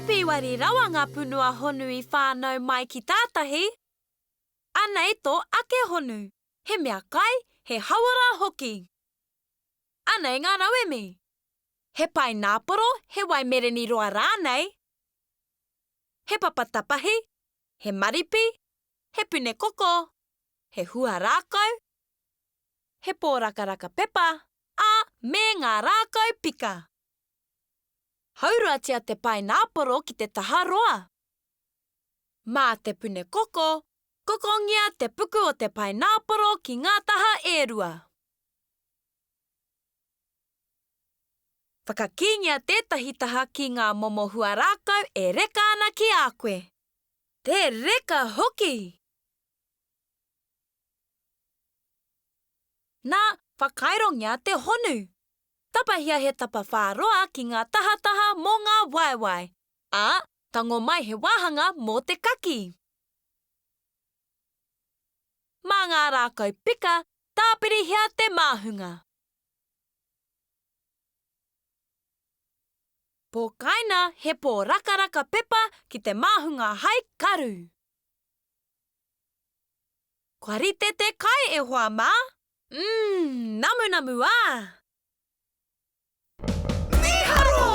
pīwari rawa ngā punua honu i whānau mai ki tātahi. Anei tō ake honu, he mea kai, he hauora hoki. Anei ngā rauemi. He paināporo, he wai mereni roa rānei. He papa tapahi, he maripi, he pune koko, he hua rākau, he pōrakaraka pepa, ā, me ngā rākau pika. Hauruatia te paināporo ki te taha roa. Mā te pune koko, kokongia te puku o te paināporo ki ngā taha e rua. Whakakīngia tētahi taha ki ngā momo huarākau e reka ana ki a koe. Te reka hoki! Nā, whakairongia te honu. Tapahia he tapawhā roa ki ngā tahataha mō ngā waewae, ā, tango mai he wāhanga mō te kakī. Mā ngā rākau pika, tāpirihia te māhunga. Pōkaina he pōrakaraka pepa ki te māhunga hai karu. Kua rite te kai e hoa mā! Umm, namunamu ā! Mīharo!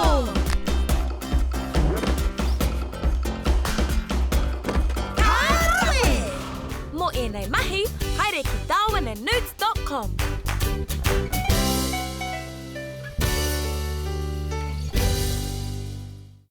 Ka rawe! Mō ēnei mahi, haere ki darwinandnewts dot com.